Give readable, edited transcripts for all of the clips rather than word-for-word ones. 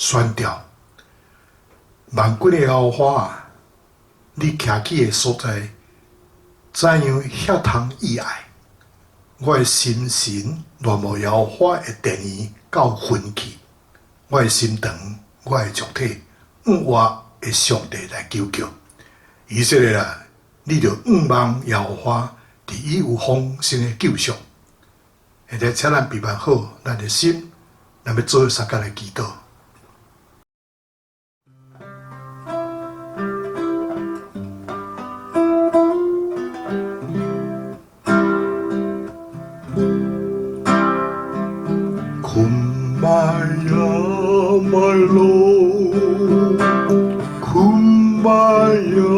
宣吊，万军的耶和华啊，你徛起的所在，怎样遐通意爱？我的心神恋慕耶和华的殿院到昏去，我的心肠，我的肉体，向活的上帝来求叫。以色列啊，你著仰望耶和华，伫伊有丰盛的救赎。现在，请咱备办好咱的心，咱欲做伙相共来祈祷。Kumbaya, my Lord, Kumbaya,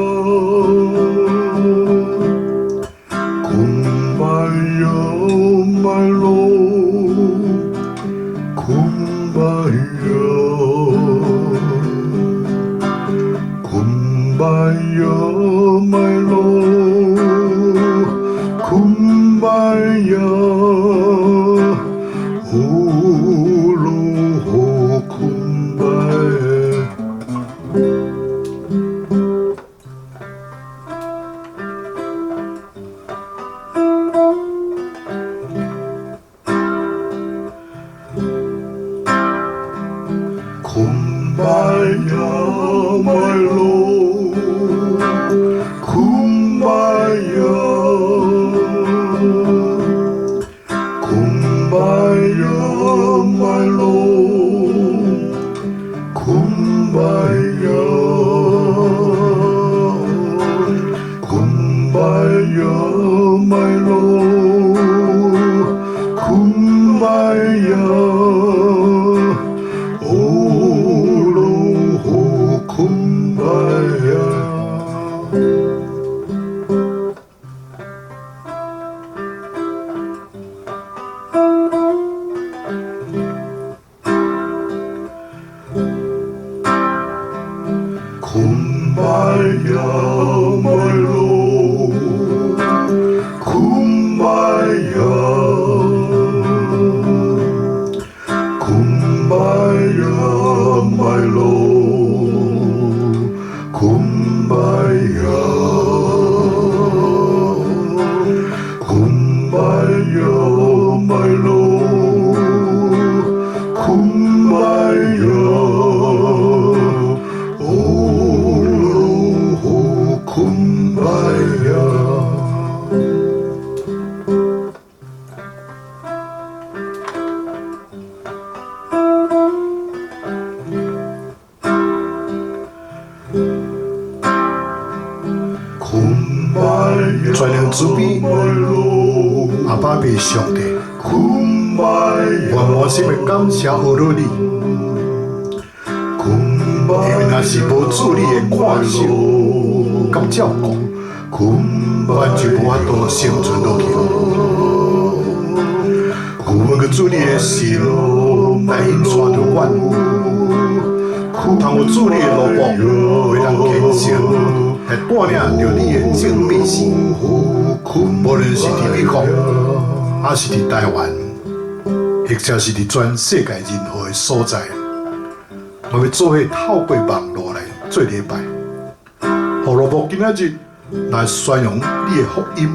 Kumbaya, my Lord, Kumbaya, Kumbaya, my Lord, Kumbaya, oh Lord, Kumbaya. Kumbaya, my Lord, Kumbaya, Kumbaya, my Lord, Kumbaya, Kumbaya, my Lord, Kumbaya, oh Lord, Kumbaya. Kumbaya, my Lord, Kumbaya, Kumbaya, my Lord, Kumbaya, Kumbaya, my Lord, Kumbaya, oh Lord, Kumbaya. Kumbaya, 全能慈悲，阿爸父上帝，我滿心的感謝呵咾你，因為若是無主你的看守佮照顧，阮就無法度生存落去。求問主你的神來引帶著阮，通有主你的奴僕為人虔誠，來帶領著你的眾百姓，無論是佇美國，抑是佇台灣，或者是佇全世界任何的所在，我欲做伙透過網路來做禮拜，予奴僕今仔日來宣揚你的福音，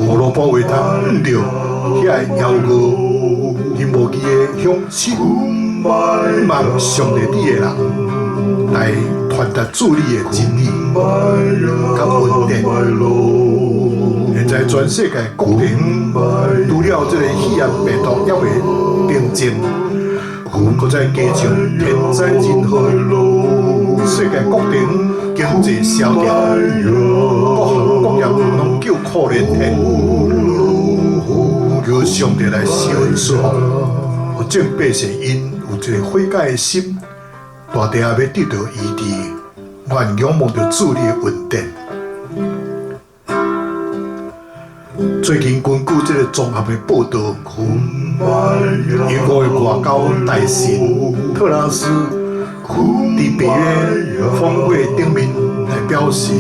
予奴僕會通向著遐个驕傲、虛無義的鄉親，望上帝你的人來傳達主你的真理佮恩典。全世界各地除了這個肺炎病毒猶未平靜，閣再加上天災人禍，世界各地經濟蕭條，各行各業攏叫苦連天。求上帝來施恩賜福，予眾百姓𪜶有一個悔改的心，大地也欲得著醫治，願仰望著主你的恩典。最近根據這個綜合的報導，英國的外交大臣特拉斯佇北約峰會頂面來表示，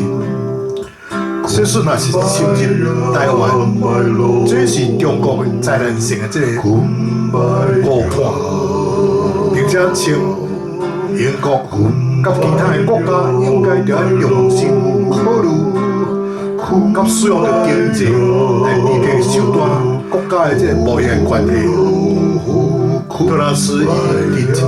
這次若是侵入台灣，這是中國災難性的這個誤判，並且稱英國佮其他的國家應該著愛重新考慮，佮使用著經濟來逼迫受單國家的這個貿易關係。特拉斯伊佇一場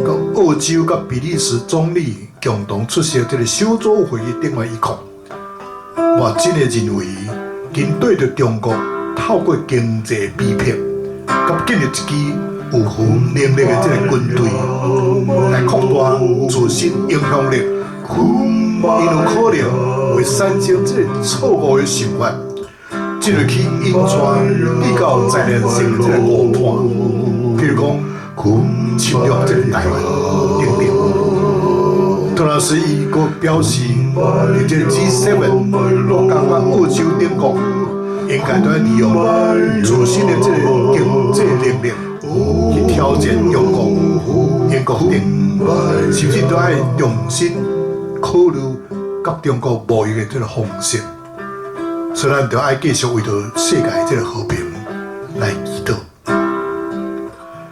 佮澳洲佮比利時總理共同出席這個首組會議頂面伊講，我真的認為，針對著中國透過經濟逼迫，佮建立一支有能力的這個軍隊，來擴大自身影響力，𪜶有可能會產生這個錯誤的想法，進入去引帶比較災難性的這個誤判，譬如講侵略這個台灣等等。特拉斯伊閣表示，佇這個 G7 國家佮澳洲等國，應該都愛利用自身的這個經濟能力去挑戰中國、英國等，甚至都愛重新考慮佮中國貿易的這個方式。所以咱著愛繼續為著世界這個和平來祈禱。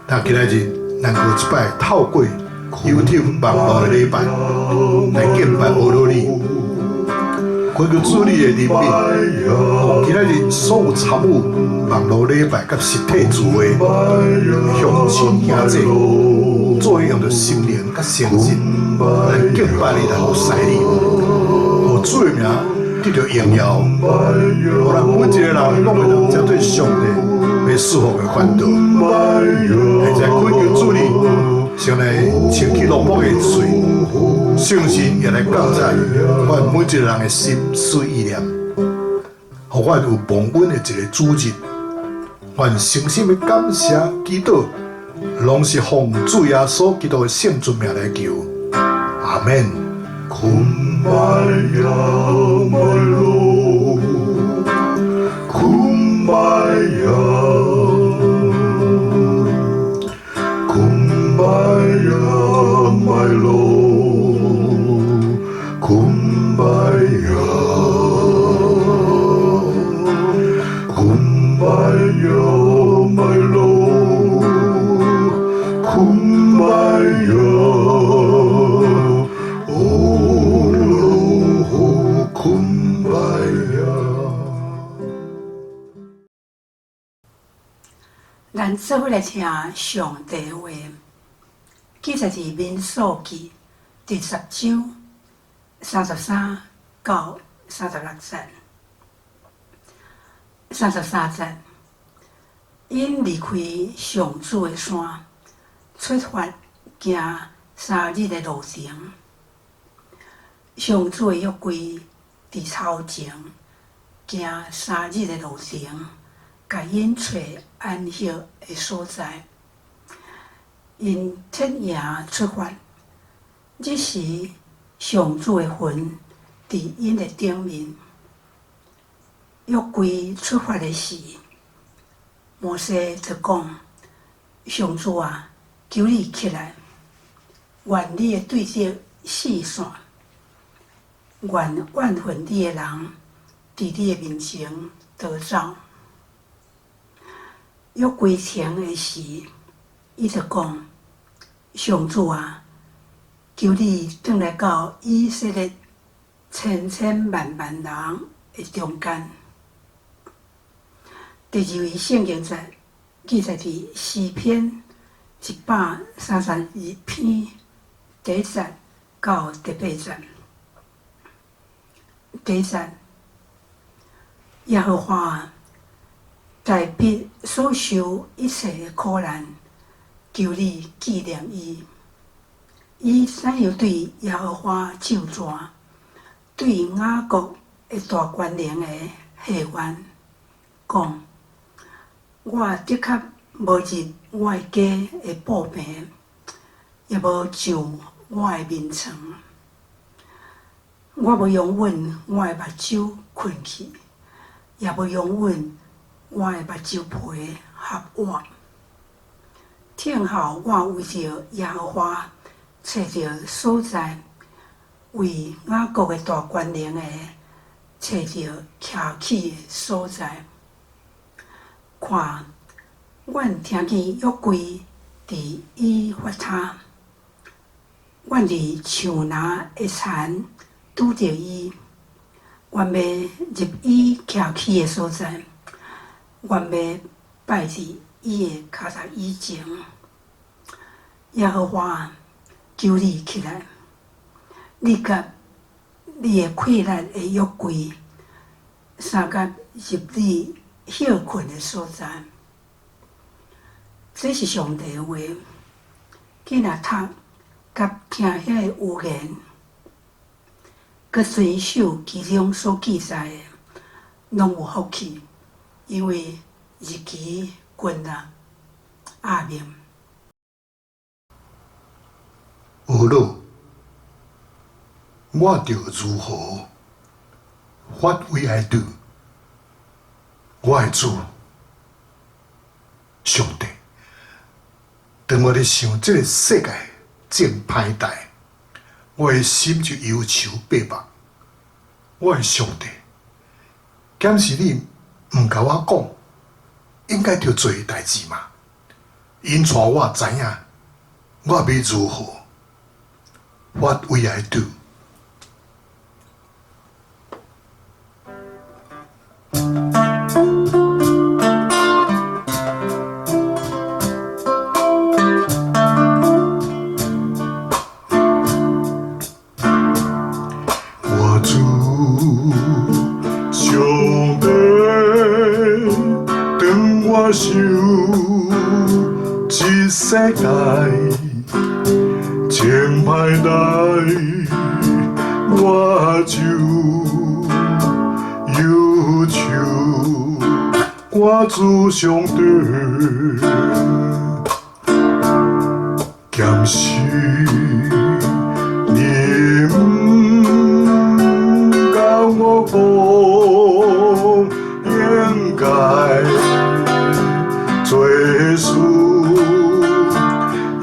那今仔日咱閣一擺透過 YouTube 網路的禮拜來敬拜阿羅你，懇求主你的憐憫，予今仔日所有參與網路禮拜佮實體聚會的鄉親兄弟，做伙用著心靈佮誠實來敬拜你，來服侍你，予主的名得著榮耀，予咱每一個人攏會當成做上帝欲賜福的管道。現在懇求主你，先來清去奴僕的罪，聖神也來降在阮每一個人的心思意念，予阮有蒙恩的一個主日。阮誠心的感謝祈禱，攏是奉主耶穌基督的聖尊名來求，阿們。 Kumbaya my Lord, Kumbaya, Kumbaya my Lord, Kumbaya, Kumbaya my Lord, Kumbaya, Oh Lord, Kumbaya。咱做伙來聽上帝話，記載佇民數記第十章33到36節。33節，𪜶離開上主的山，出發行三日的路程。上主的約櫃佇頭前行三日的路程，共𪜶揣安歇的所在。𪜶撤營出發，這時上主的雲佇𪜶的頂面。約櫃出發的時，摩西就講：上主啊，求你起來，願你的對敵四散，願怨恨你的人佇你的面前逃走。約櫃停的時，伊就講：上主啊，求你轉來到以色列千千萬萬人的中間。第二位聖經節記載佇詩篇132篇第一節到第八節。第一節，耶和華，大衛所受一切的苦難，求你紀念伊。伊怎樣對耶和華咒詛，對雅各的大權能的誓願，講：我的確無入我的家的布棚，也無上我的眠床。我無容允我的目睭睏去，也無容允我的目睭皮合倚。聽候我為著耶和華揣著所在，為雅各的大權能的揣著徛起的所在。看，阮聽見約櫃佇以法他，阮佇樹林的田拄著伊，願欲入伊徛起的所在，願欲拜佇伊的跤頭以前。耶和華，求你起來，你佮你的氣力的約櫃，相佮入你歇睏的所在。這是上帝的話，囝若讀佮聽遐个預言，閣遵守其中所記載的，攏有福氣，因為日期近啦。阿們。呵咾，我著如何？What will I do？我的主，上帝，當我咧想這个世界正歹代，我的心就憂愁閉目。我的上帝，敢是你毋共我講應該著做的代誌嗎？𪜶帶我知影，我欲如何？What will I do？我主上帝，當我想這世界正歹代，我就憂愁。我主上帝，敢是你毋共我講應該做事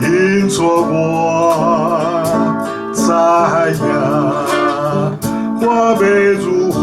，𪜶帶我知影，我欲如何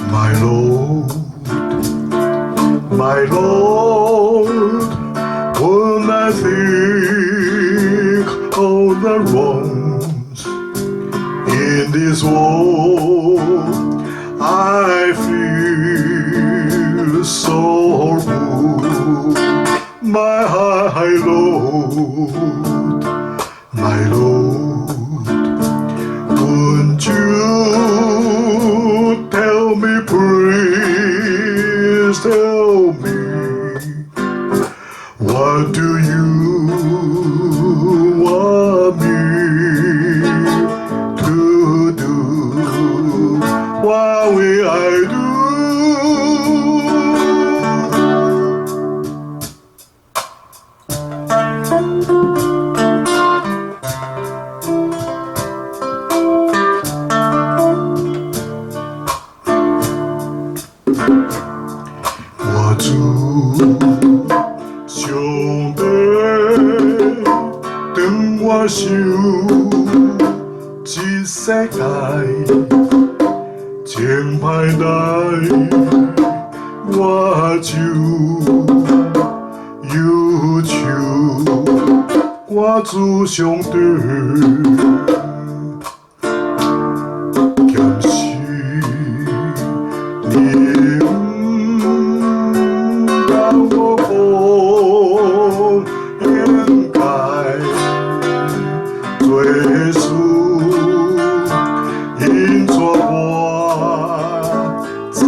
？My Lord, my Lord, when I think of the wrongs in this world, I feel so poor. My Lord, my Lord, won't you tell me, please tell me, what do you want me 我受這世界情歹來，我就憂愁，我主上帝，劍是你毋教我講應該做事，因怎我知影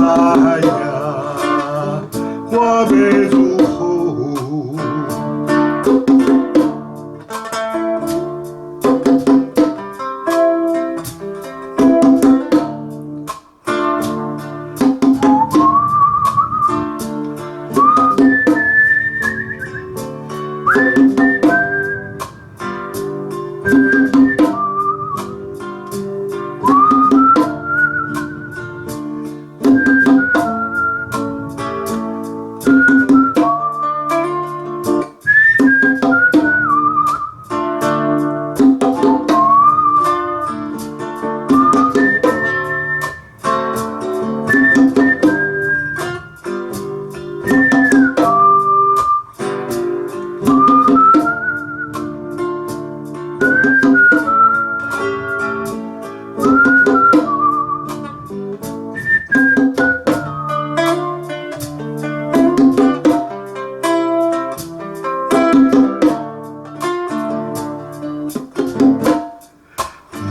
我欲如何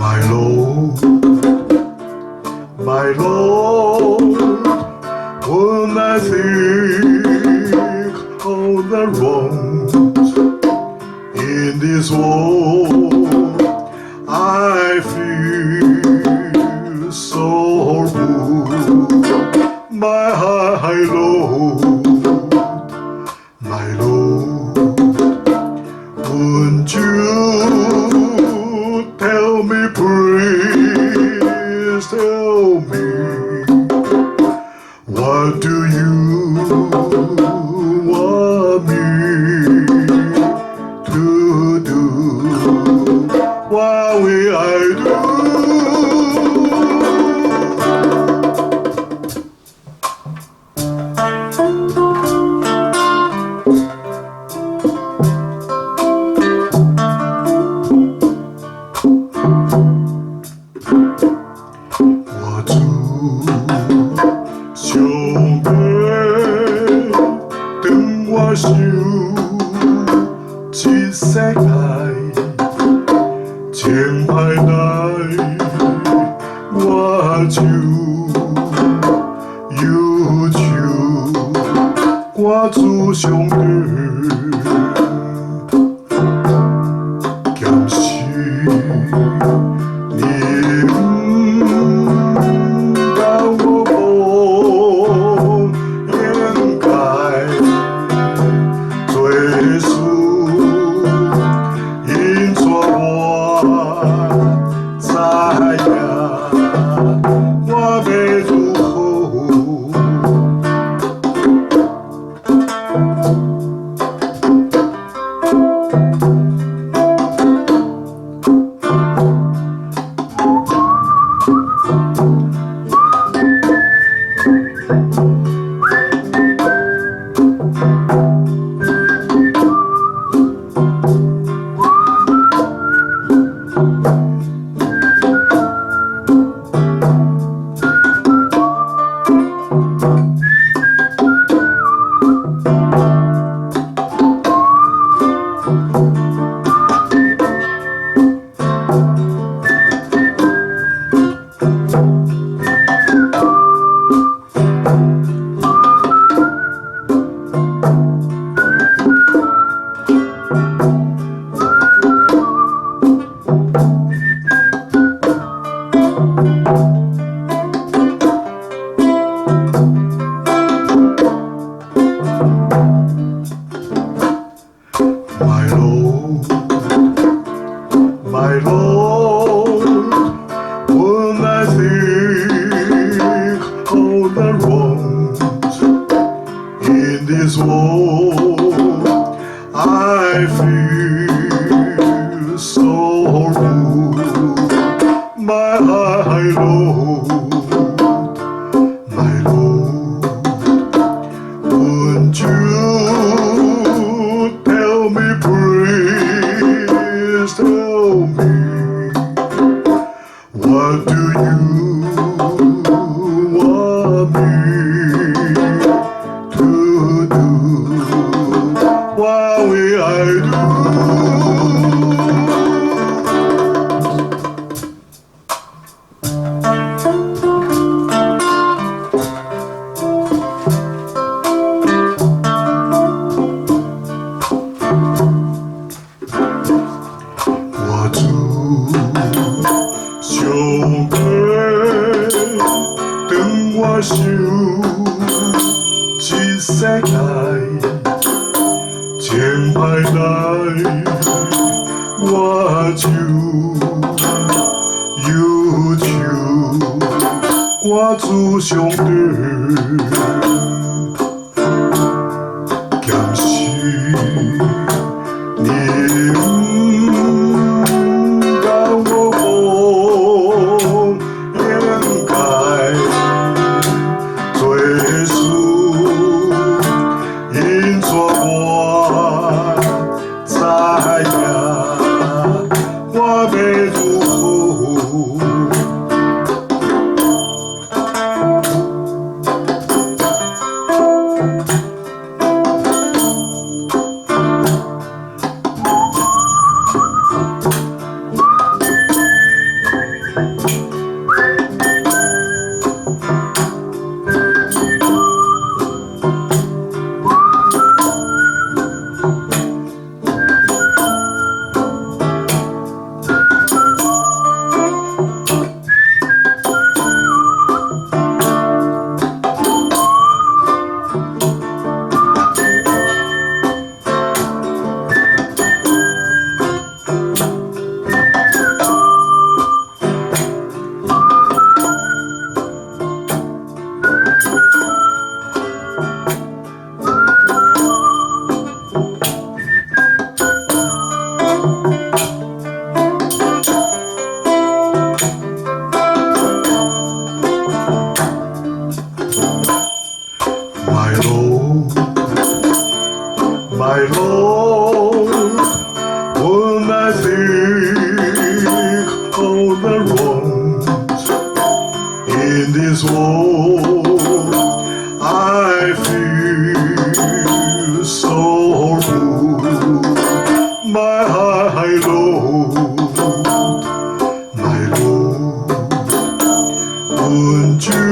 ？My Lord, my Lord, when I think of the wrongs in this world, I feel so blue. My Lord, my Lord, won't you tell me, please tell me, what do you want me to do? What will I do? 我主上帝，當我受這世界情歹來，我就憂愁，我主上帝，劍是你毋教我講應該做事，因怎我知影我欲如何？My Lord, my Lord, when I think of the wrongs in this world, I feel so Tell me, what do you want me to do? What will I do? 我主上帝，当我想这世界真歹来，我就忧愁，我主上帝，敢是你毋教我讲应该做事，因怎我知影我欲如何？My Lord, my Lord, when I think of the wrongs in this world, I feel so blue. My Lord, my Lord, won't you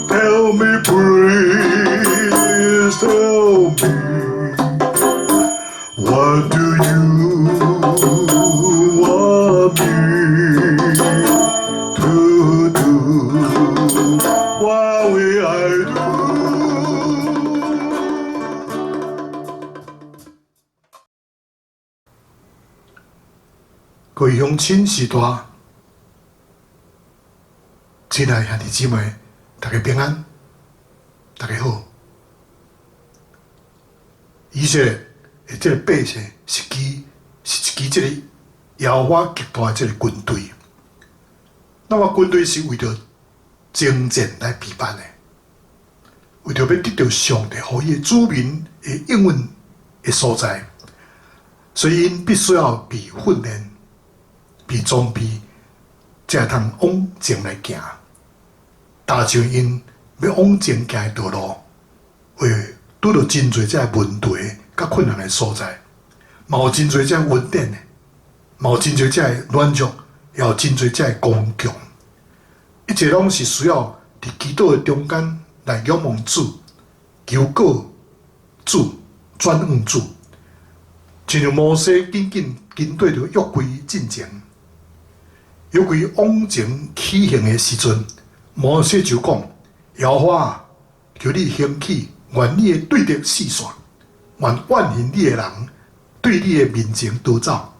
tell me, please tell me, what do you want me to do? What will I do? 各位鄉親序大，親愛兄弟姊妹，大家平安，大家好。以色列的這個百姓是一支這個耶和華極大的這個軍隊。那麼軍隊是為著征戰來備辦的，為著欲得著上帝予伊的子民的應允的所在，所以𪜶必須要被訓練、被裝備，才會通往前來行。但像𪜶欲往前行的道路，會拄著真濟這个問題佮困難的所在，嘛有真濟這个恩典的，嘛有真濟這个軟弱，也有真濟這个剛強。一切攏是需要佇祈禱的中間來仰望主、求告主、轉向主。親像摩西緊緊跟綴著約櫃進前，約櫃往前起行的時陣，摩西就講：耶和華啊，求你興起，願你的對敵四散，願怨恨你的人對你的面前逃走。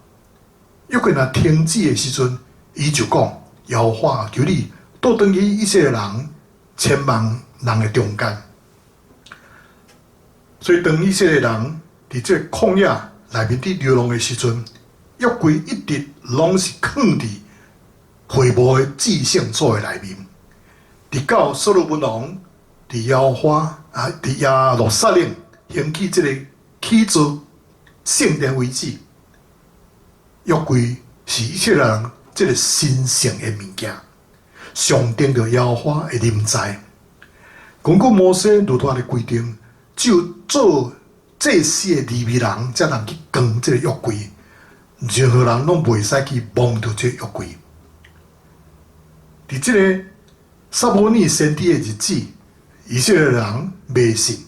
約櫃若停止的時陣，伊就講：耶和華，求你倒轉去以色列人千萬人的中間。所以當以色列人佇這個曠野內面佇流浪的時陣，約櫃一直攏是囥佇會幕的至聖所的內面，直到所羅門王佇耶和華啊，佇耶路撒冷興起這個起造聖殿為止，約櫃是以色列人這个神聖的物件，象徵著耶和華的臨在。根據摩西律法的規定，只有做祭司的利未人才通去扛這个約櫃，任何人攏袂使去摸著這个約櫃。佇這个撒母耳先知的日子，以色列人迷信，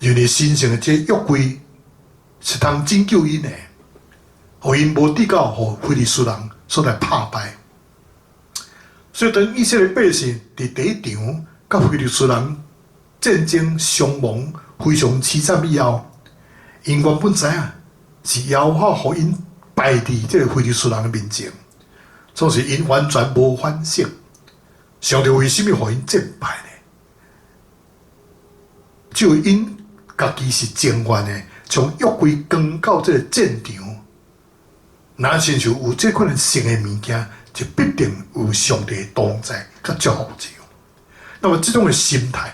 認為神聖的這个約櫃是通拯救𪜶的，予𪜶無致到予非利士人所來拍敗。所以當以色列百姓佇第一場佮非利士人戰爭傷亡非常淒慘以後，𪜶原本知影是耶和華予𪜶敗佇這个非利士人的面前，總是𪜶完全無反省。上帝為啥物予𪜶戰敗呢？只有𪜶家己是情願的，將約櫃扛到這个戰場。若親像有這款的聖的物件，就必定有上帝同在佮祝福這樣。那麼這種的心態，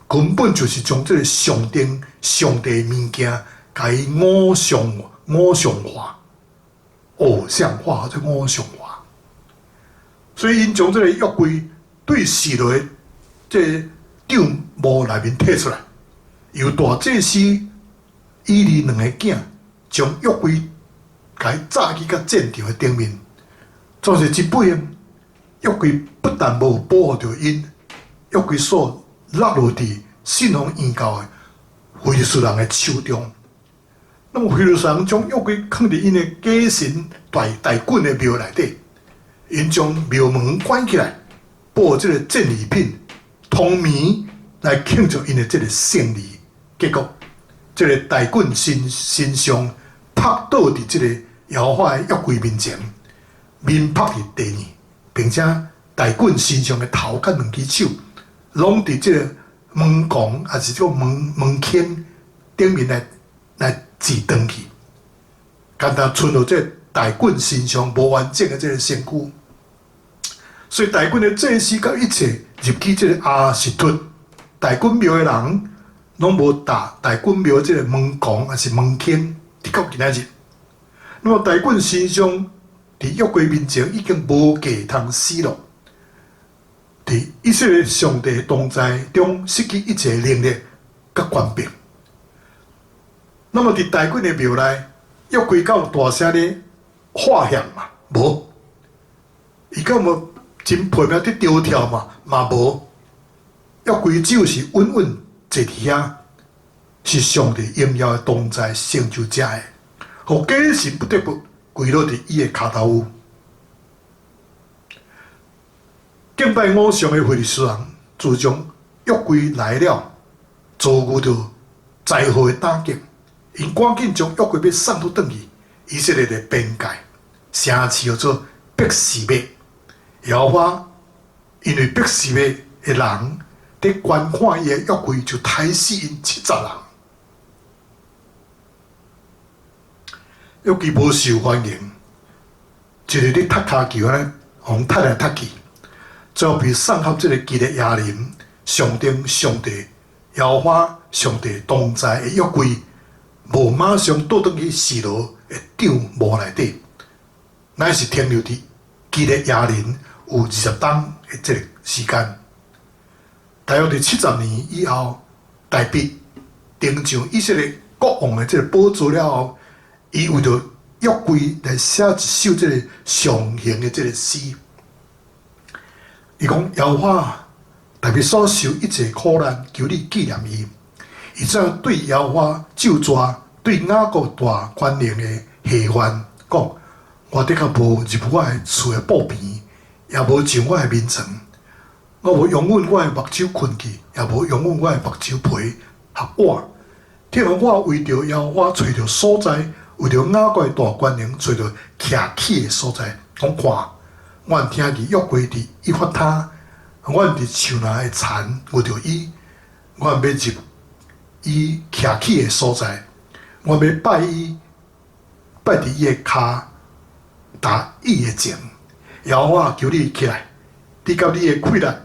根本就是將這个上帝上帝物件，共伊偶像偶像化、偶像化或者偶像化。所以𪜶將這个約櫃對示羅的這个帳幕內面提出來，由大祭司以利兩个囝將約櫃共伊紮去到戰場的頂面，總是這擺約櫃不但無保護著𪜶，約櫃所落落佇信奉異教的非利士人的手中。那麼非利士人將約櫃囥佇𪜶的假神大大袞的廟內底，𪜶將廟門關起來，布這个戰利品，通暝來慶祝𪜶的這个勝利。結果，這个大袞神神像拍倒佇這个耶和華的約櫃面前，面拍佇地面，並且大袞神像的頭佮兩支手，攏佇這个門框，抑是這个門門框頂面來來豎斷去，敢若賰著這个大袞神像無完整的這个身軀。所以大袞的祭司佮一切入去這个亞實突大袞廟的人，攏無踏大袞廟這个門框，抑是門框，直到今仔日。那麼大袞神像佇約櫃面前已經無計通死咯。佇以色列上帝同在中失去一切能力佮權柄。那麼佇大袞的廟內，約櫃敢有大聲咧喝響嘛？無。伊敢無真破命佇跳跳嘛？嘛無。約櫃只有是穩穩坐佇遐，是上帝榮耀的同在成就這的，予假神不得不跪落佇伊的跤頭趺。敬拜偶像的非利士人，自從約櫃來了，遭遇著災禍的打擊，𪜶趕緊將約櫃欲送倒轉去以色列的邊界城市，叫做伯示麥。耶和華因為伯示麥的人佇觀看伊的約櫃，就刣死𪜶70人。約櫃無受歡迎，一直咧踢跤球按呢，予人踢來踢去，最後被送予這个基列雅琳，象徵上帝耶和華上帝同在的約櫃，無馬上倒轉去示羅的帳幕內底，乃是停留佇基列雅琳有20冬的這个時間。大約佇70年以後，大衛登上以色列國王的這个寶座了後，伊為著約櫃來寫一首這个上行的這个詩。伊講：耶和華大衛所受一切苦難，求你紀念伊。伊怎樣對耶和華咒詛，對雅各大權能的下願，講：我的確無入我的厝的布棚，也無上我的眠床。我無容忍我的目睭睏去，也無容忍我的目睭皮合倚。聽講我為著耶和華揣著所在，為著雅各的大權能揣著徛起的所在。講看，阮聽見約櫃佇以法他，阮佇樹林的田遇著伊，阮欲入伊徛起的所在，阮欲拜伊，拜佇伊的跤踏伊的前。耶和華求你起來，你佮你的氣力的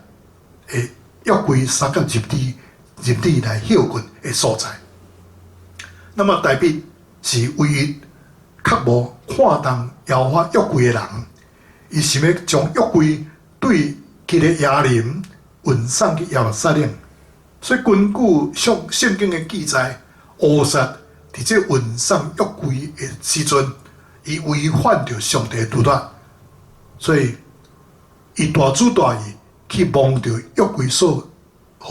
約櫃相佮入佇入佇來歇睏的所在。那麼大衛是唯一較無看重耶和華約櫃的人，伊想欲將約櫃對基列雅琳運送去耶路撒冷。所以根據聖聖經的記載，烏撒佇這運送約櫃的時陣，伊違反著上帝的律法，所以伊大主大意去摸著約櫃所予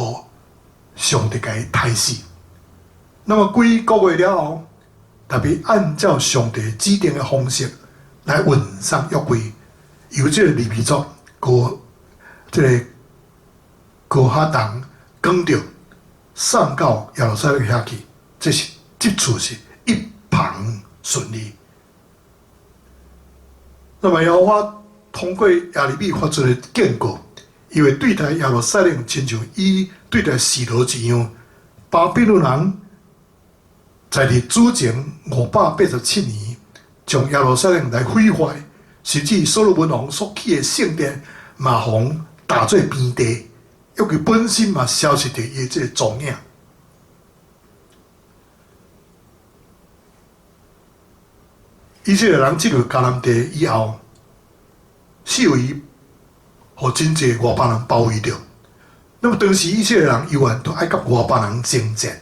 上帝共伊刣死。那麼幾個月了後，大衛按照上帝指定的方式來運送約櫃，由這個利未族哥這個哥哈人扛著送到耶路撒冷遐去，這是這次是一帆順利。那麼耶和華通過耶利米發出的警告，伊會對待耶路撒冷，親像伊對待示羅一樣。巴比倫人在佇主前587年，將耶路撒冷來毀壞，甚至所羅門王所起的聖殿嘛，予打做平地，約櫃本身嘛消失佇伊的這个蹤影。以色列人進入迦南地以後，四圍予真濟外邦人包圍著。那麼當時以色列人猶原都愛佮外邦人爭戰，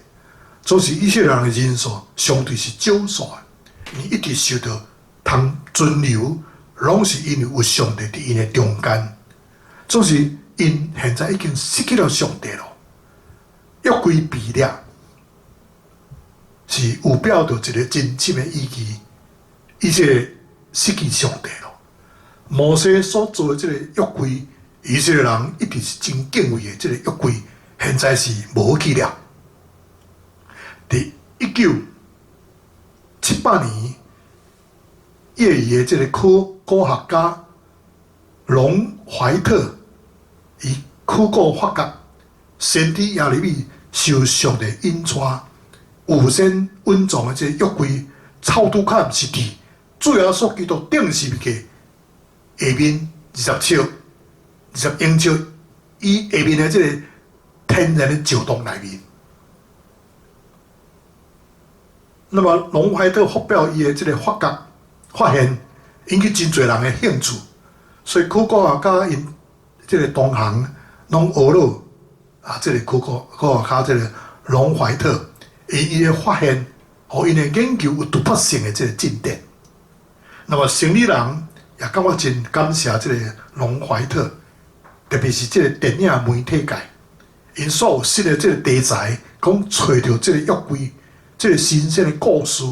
總是以色列人的人數相對是少數的，𪜶一直受著通存留，攏是因為有上帝佇𪜶的中間。總是𪜶現在已經失去了上帝囉。約櫃被掠，是有表著一個真深的意義。以色列失去上帝囉。摩西所做的這個約櫃，以色列人一直是真敬畏的。這個約櫃現在是無去了。佇1978年，業餘的這個考古學家龍懷特，伊考古發覺，先知耶利米受上帝引帶，預先隱藏的這個約櫃，臭拄較毋是佇主耶穌基督釘十字架下面20尺、20英尺以下面的這個天然的石洞內面。那麼龍懷特發表伊的這個發覺發現，引起真濟人的興趣，所以考古學家𪜶這個同行攏學了啊，這個考古考學家這個龍懷特，因伊的發現，予𪜶的研究有突破性的這個進展。那麼城裡人也感覺真感謝這個龍懷特，特別是這個電影媒體界，𪜶所有新的這個題材，講揣著這個約櫃，這個新鮮的故事，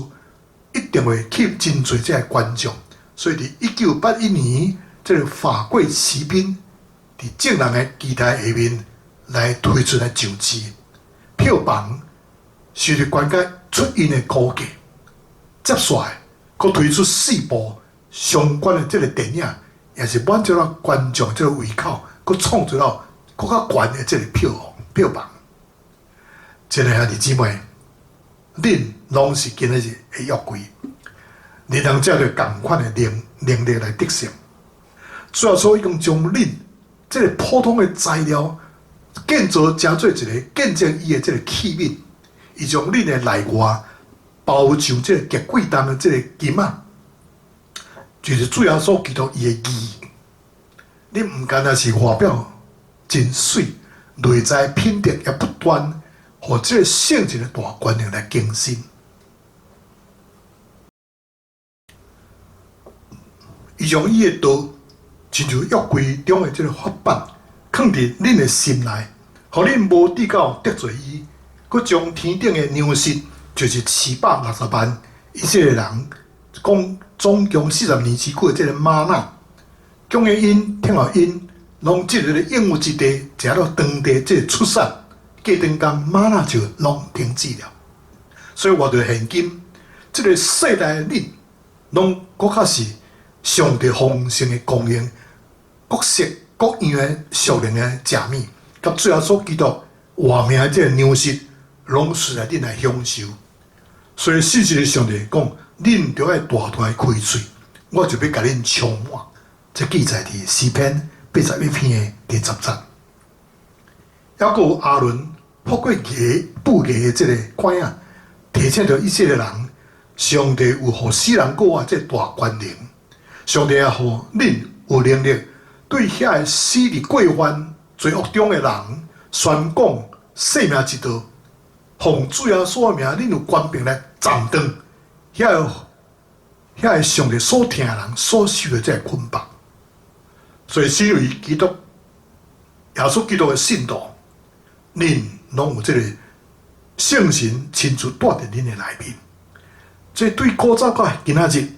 一定會吸引真濟這個觀眾。所以，佇1981年，這個法國騎兵佇眾人的期待下面來推出來上市，票房受著觀眾出𪜶的估計，接續來閣推出四部相關的這個電影，也是滿足了觀眾這個胃口，閣創造了閣較懸的這個票房票房。親愛兄弟姊妹，恁攏是今仔日的約櫃，恁通藉著仝款的能能力來得勝。主耶穌已經將恁這個普通的材料建造成做一個見證伊的這個器皿，伊將恁的內外包上這個極貴重的這個金仔，就是主耶穌基督伊的義。恁毋干焦是外表真媠，內在品德也不斷予這個聖靈的大權能來更新。伊將伊的道，親像約櫃中的這個法版，囥佇恁的心內，予恁無至到得罪伊，閣將天頂的糧食，就是460萬以色列人，講總共40年之久的這個嗎哪，供應𪜶，聽候𪜶，攏進入應許之地，食了當地這個出產，過長工嗎哪就攏停止了。所以活佇現今這個世代的恁，攏閣較是上帝豐盛的供應，各式各樣的屬靈的食物，佮主耶穌基督活命的這個糧食，攏需要恁來享受。所以信實的上帝講，恁著愛大大的開喙，我就欲共恁充滿。這記載佇詩篇81篇的第10節。猶閣有亞倫覆過額布額的這個拐仔，提醒著以色列人，上帝有予死人過活這個大權能，上帝也予恁有能力對遐个死佇過犯罪惡中的人宣講生命之道，奉主耶穌的名，恁有權柄來斬斷遐個上帝所疼的人所受的這個捆綁。所以，身為基督耶穌基督的信徒，恁攏有這個聖神親自住佇恁的內面。這對古早到今仔日，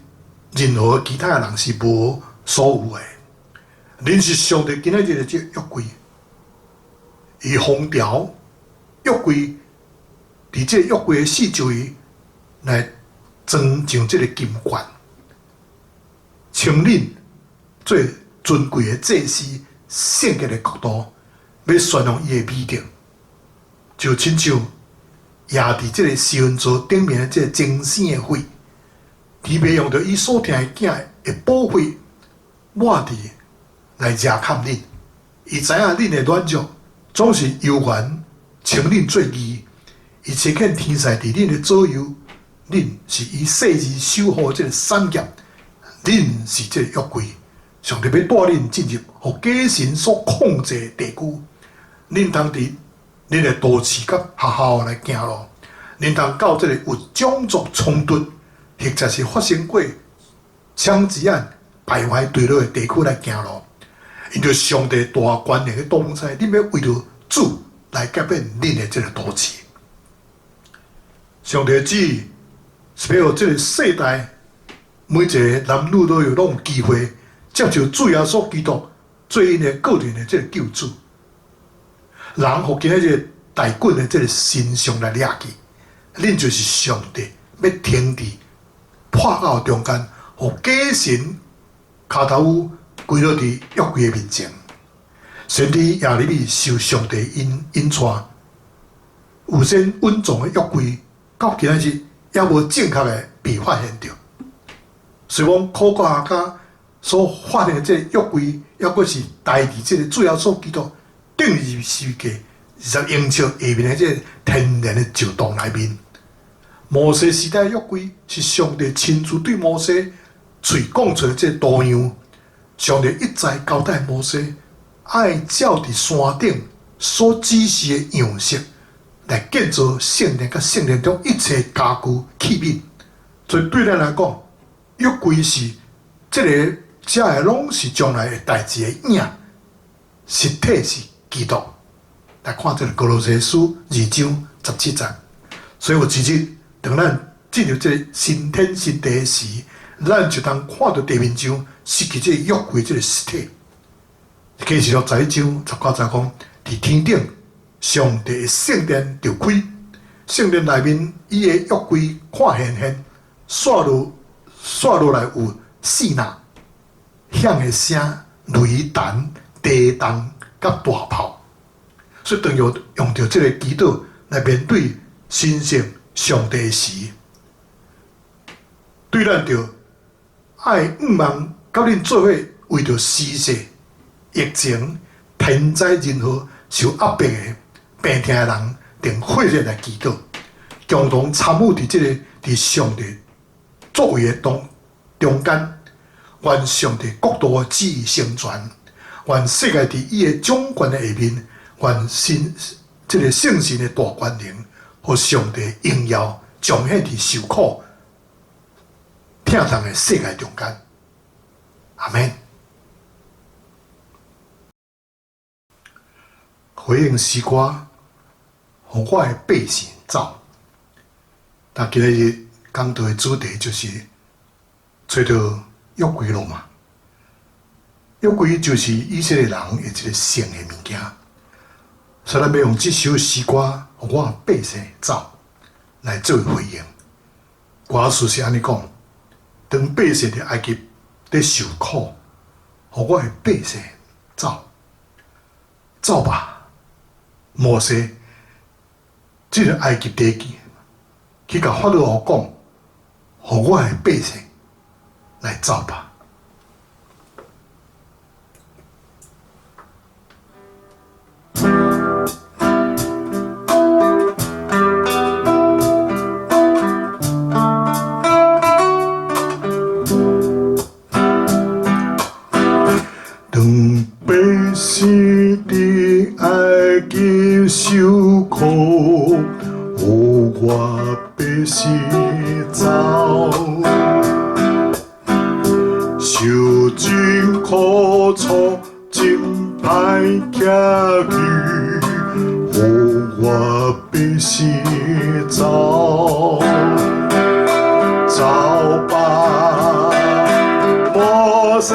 任何其他的人是無所有的。恁是上帝今仔日的這個約櫃，伊封條約櫃，佇這個約櫃的四周圍來裝上這個金冠，稱恁做尊貴的祭司、聖潔的國度，欲宣揚伊的美德，就親像壓佇這個施恩座頂面的這個精生的血，特別用著伊所疼的囝的寶血抹佇來遮蓋恁。伊知影恁的軟弱，總是猶原稱恁做義。伊差遣天使佇恁的左右，恁是伊細緻守護這個產業，恁是這個約櫃。上帝欲帶恁進入予假神所控制的地區，恁通佇恁的都市佮學校來行路，恁通到這個有種族衝突，或者是發生過槍擊案、敗壞墜落的地區來行路。因著上帝大權能的同在，恁欲為著主來改變恁的這個都市。上帝旨意是欲予這個世代每一个男女都有攏有機會接受主耶穌基督做𪜶的個人的這個救主。人予今仔日大袞的這個神像來掠去，恁就是上帝欲停佇破口中間，予假神跤頭趺跪落佇約櫃的面前。先知耶利米受上帝引引帶，預先隱藏的約櫃，到今仔日猶無正確的被發現著。雖講考古學家所發現的這個約櫃，猶閣是代佇這個主耶穌基督釘十字架20英尺下面的這個天然的石洞內面。摩西時代的約櫃是上帝親自對摩西喙講出的這個圖樣。上帝一再交代摩西，愛照佇山頂所指示的樣式來建造聖殿佮聖殿中一切家具器皿。所以對咱來講，約櫃是這个這个攏是將來的代誌的影，實體是基督。來看這个歌羅西書2章17節。所以有一日，當咱進入這个新天新地的時，咱就通看著地面上失去這个約櫃這个實體。啟示錄11章19節講，佇天頂，上帝的聖殿就開，聖殿內面伊的約櫃看現現，煞落煞落來有四若響的聲、雷霆、地動佮大炮。所以當用用著這个祈禱來面對神聖上帝時，對咱著愛向望佮恁做伙為著時勢、疫情、天災人禍受壓迫的病痛的人，定火熱來祈禱，共同參與佇這个佇上帝作為的當中間，願上帝國度的旨意成全，願世界佇伊的掌權的下面，願神這个聖神的大權能，予上帝榮耀彰顯佇受苦疼痛的世界中間。阿們。回應詩歌，予我的百姓走。但今日講道的主題就是揣著約櫃咯嘛。約櫃就是以色列人的一个聖的物件，所以咱欲用這首詩歌，予我的百姓走來做回應。歌詞是按呢講：當百姓佇埃及佇受苦，予我的百姓走，走吧，摩西，進入埃及地去，去共法老王講，予我的百姓來走吧。當百姓佇埃及受苦，予我百姓走，受盡苦楚，真歹徛去，予我百姓走，走吧，摩西，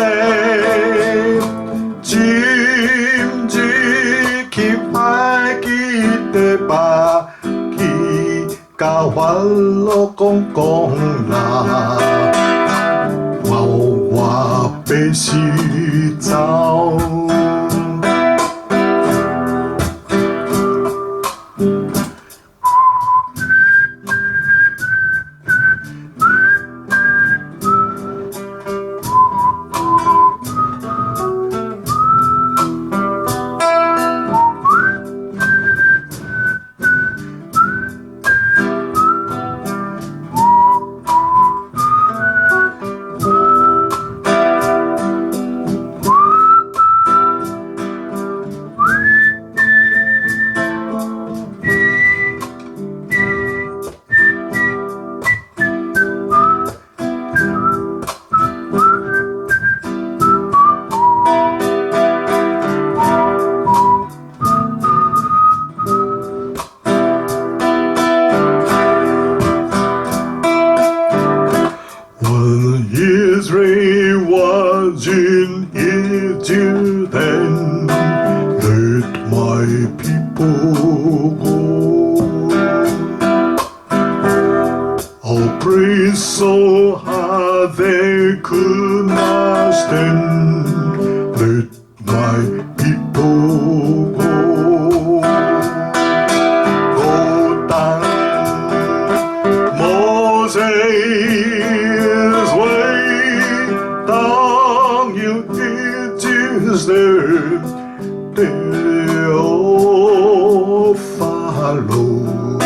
進入去埃及的吧，去共法老講講啦，予我百姓走。When Israel was in Egypt, then let my people go. Oppressed so hard they could not stand, let my people go. Go down, Moses, way down in Egypt there, tell Pharaoh,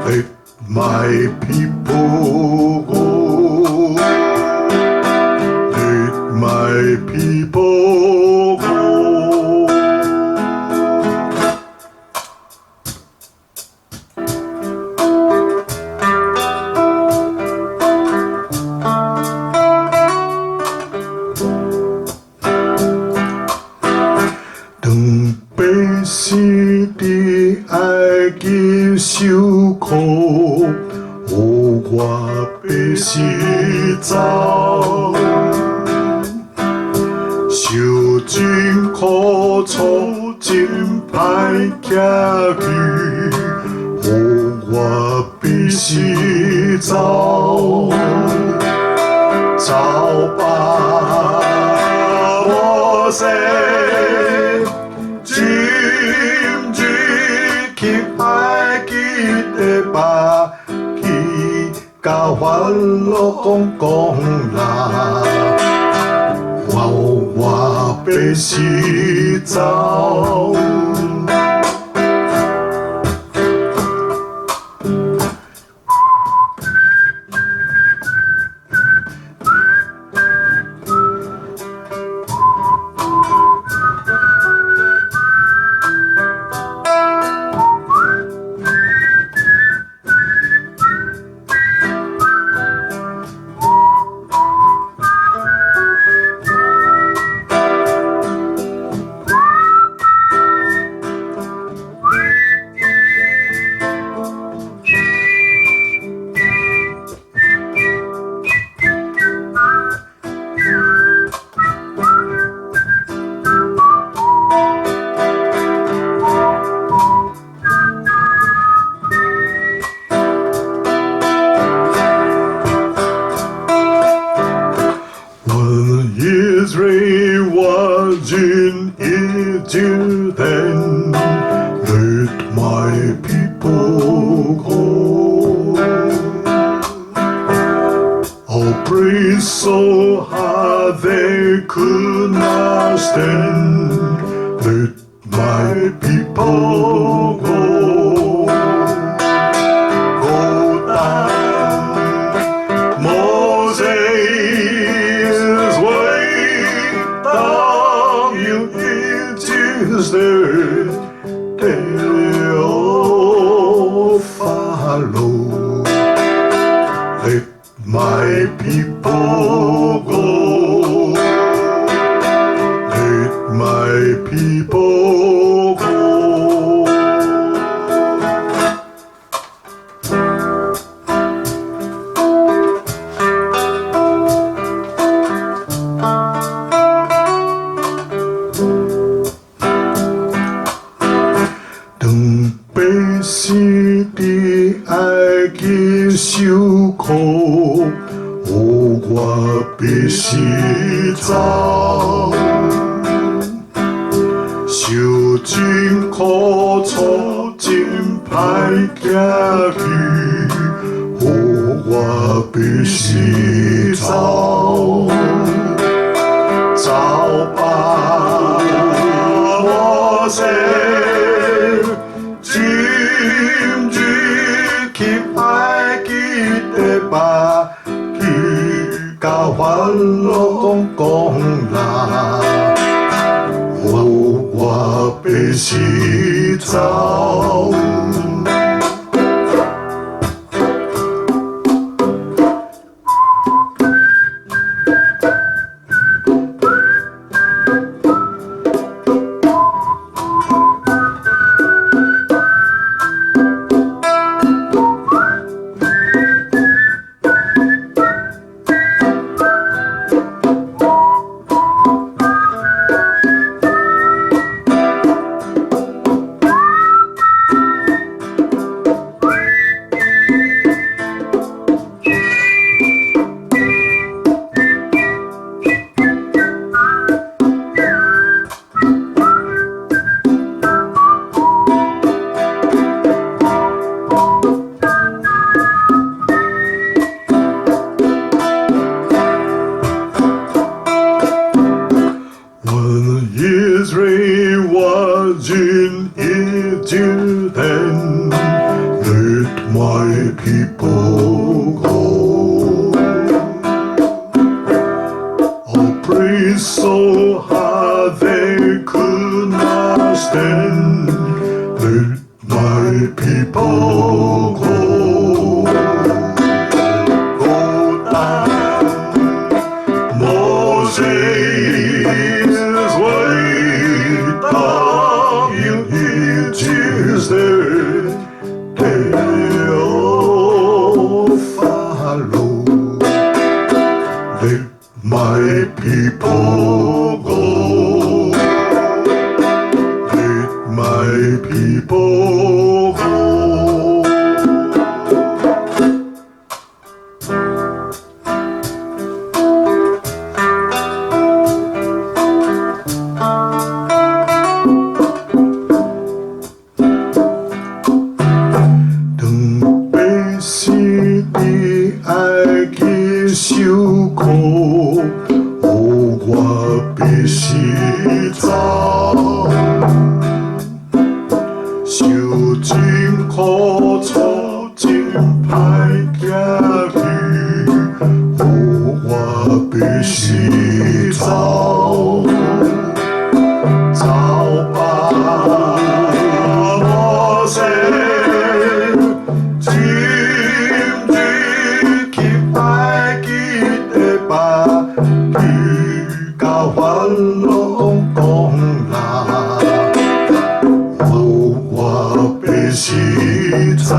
let my people go. Let my people go. 當百姓佇埃及受苦，予我百姓走，受盡苦楚，真歹徛去，予我百姓走，走吧，摩西，進入去埃及的吧，去共法老講講啦，予我百姓走。 When Israel was in Egypt, then let my people go. Oppressed so hard they could not stand, let my people go. Go down, Moses, way down. 必須走，受盡苦楚，真歹行去，予我必須走，走吧，摩西，進入去埃及的吧，去共法老講啦，予我必須走。When Israel was in Egypt, then let my people go. Oppressed so hard they could not stand, let my people go. Go down, Moses, way down in Egypt, tell Pharaoh, let my people go. Let my people go. 當百姓佇埃及受苦，予我必須走，受盡苦楚，真歹行去，予我必須走，走吧，摩西，進入去埃及的吧，去共法老講啦，予我必須走。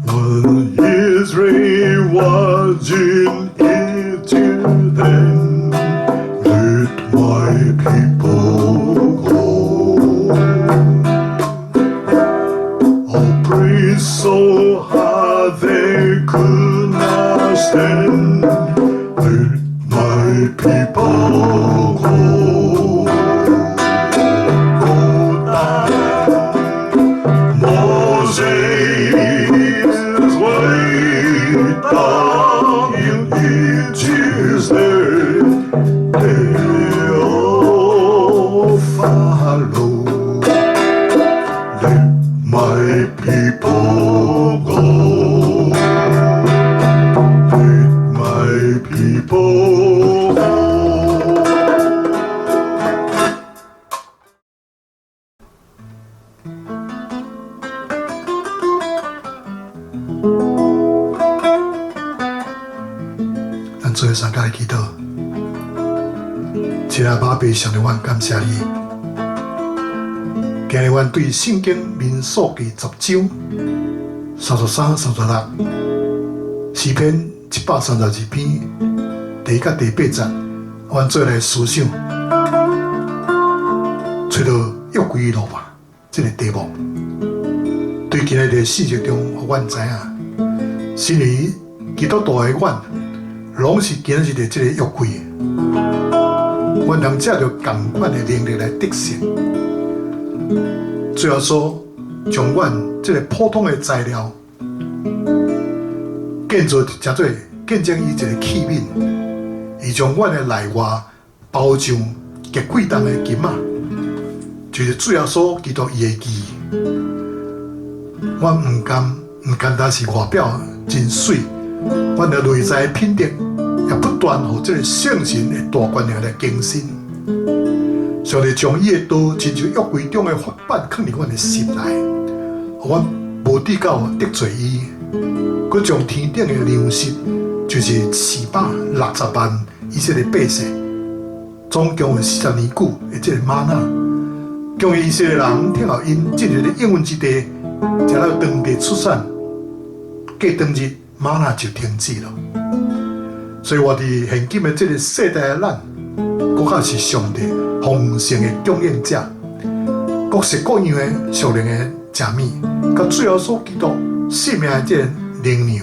When Israel was in Egypt, then let my people go. Oppressed so hard they could not stand, let my people go. Go down, Moses, way down in Egypt, tell Pharaoh, My people go. Let my people go. 咱做伙相佮來祈禱，親愛爸爸上帝，阮感謝你。今日阮對聖經民數記十章33、36，詩篇132篇第一佮第八節，阮做來思想，揣著約櫃路霸這个題目。對今日的信息中，予阮知影，身為基督徒的阮，攏是今日佇這个約櫃，阮通藉著仝款的能力來得勝。主耶穌將阮這个普通的材料建造成做見證伊一个器皿，伊將阮的內外包上極貴重的金仔，就是主耶穌基督伊的義。阮毋甘毋簡單是外表真媠，阮的內在品德也不斷予這个聖神的大權能來更新。上帝將伊的道親像約櫃中的法版囥佇阮的心內，予阮無至到得罪伊。閣將天頂的糧食，就是460萬以色列百姓，總共有40年久的這个嗎哪，共以色列人聽候𪜶進入應允之地，食到當地出產，過當日嗎哪就停止了。所以，活佇現今的這个世代的咱，閣較是上帝豐盛的供應者，各式各樣的屬靈的食物，佮主耶穌基督生命的這個靈糧，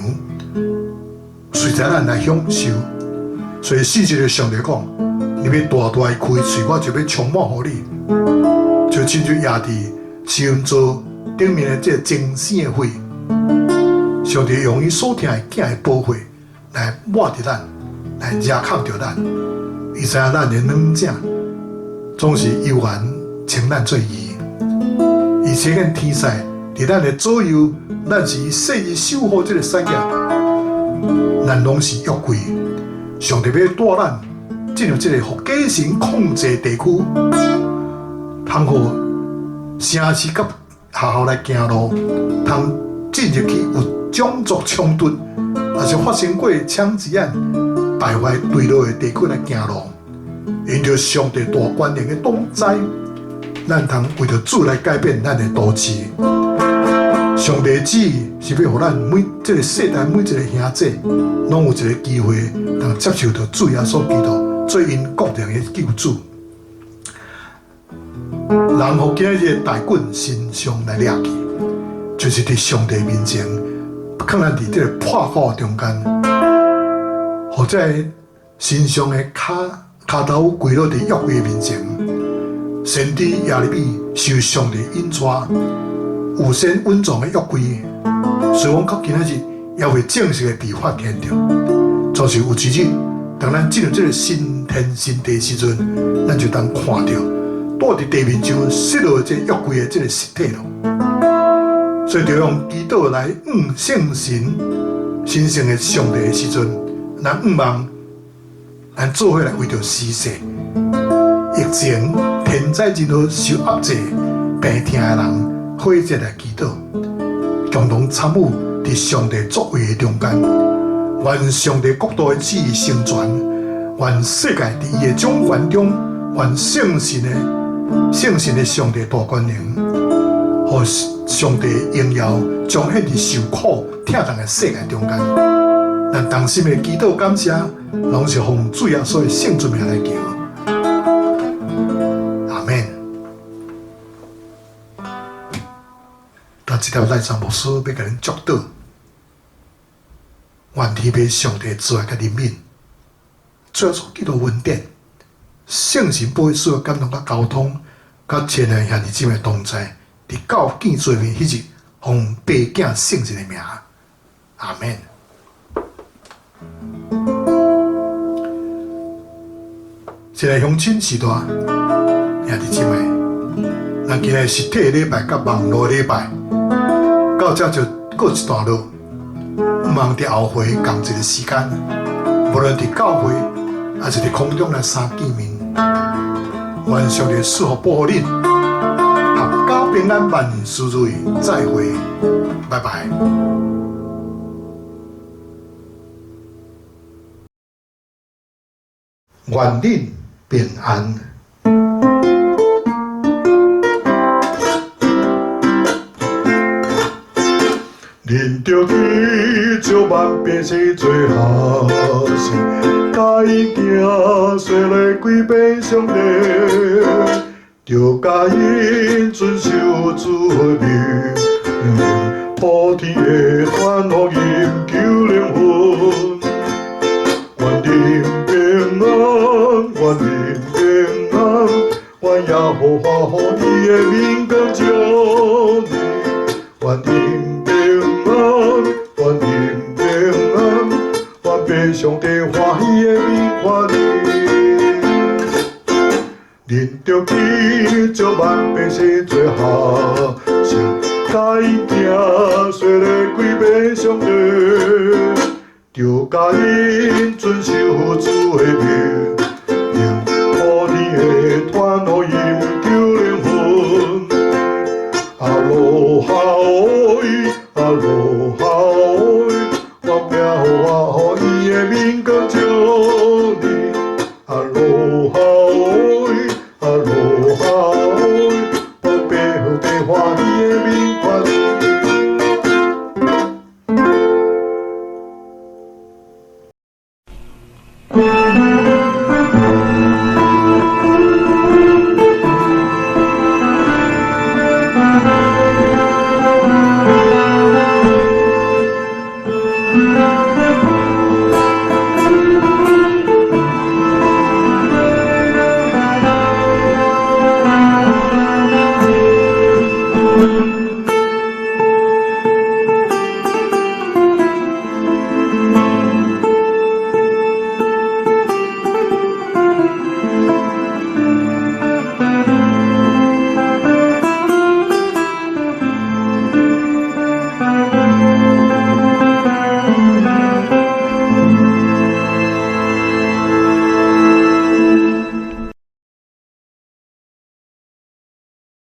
隨在咱來享受。所以，四節的上帝講：你欲大大的開喙，我就欲充滿予你，就親像壓佇施恩座頂面的這個精生的血，上帝用伊所疼的囝的寶血來抹著咱，來遮蓋著咱。伊知影咱的軟弱總是猶原稱咱做義。伊差遣天使佇咱的左右，咱是伊細緻守護這个產業，咱攏是約櫃。上帝欲帶咱進入這个予假神控制地區，通予城市佮學校來行路，通進入去有種族衝突，抑是發生過槍擊案、敗壞墜落的地區來行路，因著上帝大權能的同在，咱通為著主來改變咱的都市。上帝旨意是欲予咱每這个世代每一个兄弟，攏有一个機會，通接受著主耶穌基督做𪜶個人的救主。人予今日的大棍身上來掠去，就是佇上帝面前，囥咱佇這个破口中間，予這个身上的跤跤頭跪落佇約櫃面前，先知耶利米受上帝引帶，預先隱藏的約櫃，雖講到今仔日猶未正式的被發現著，總是有一日，當咱進入這个新天新地時陣，咱就當看著蹛佇地面上失落這約櫃的這个實體囉。所以，著用祈禱來向聖神、神聖的上帝的時陣，咱向望，咱做伙來為著時勢、疫情、天災人禍受壓制、病痛的人，伙齊來祈禱，共同參與佇上帝作為的中間，願上帝國度的旨意成全，願世界佇伊的掌權中，願聖神的聖神的上帝大權能，予上帝榮耀彰顯佇受苦疼痛的世界中間。咱同心的祈禱感謝，攏是奉主耶穌的聖尊名來求。阿們。今這粒賴桑牧師欲共恁祝禱，願天父上帝慈愛佮憐憫，主耶穌基督恩典，聖神保惠師的感動佮交通，佮親愛兄弟姊妹同在，直到見主面彼日，奉父子聖神的名，阿們。親愛鄉親序大，兄弟姊妹，咱今日實體禮拜佮網路禮拜，到這就告一段落，望佇後回仝一个時間，無論佇教會抑是佇空中來相見面，願上帝賜福保護恁，闔家平安，萬事如意，再會，拜拜。願恁平安。恁著去召萬百姓做學生，教𪜶行洗禮歸變上帝，著教𪜶遵守主的命令，普天的傳福音救靈魂。願恁平安，願恁平安，願耶和華予伊的明光照你，願恁平安，願恁平安，願父上帝歡喜的面看你。恁著去召萬百姓做學生，教𪜶行洗禮歸變上帝，著教𪜶遵守主的命令，普天的傳福音救靈魂。阿羅哈喂，阿羅哈喂，願耶和華予伊的明光照你。阿羅哈喂，阿羅哈喂，願父上帝歡喜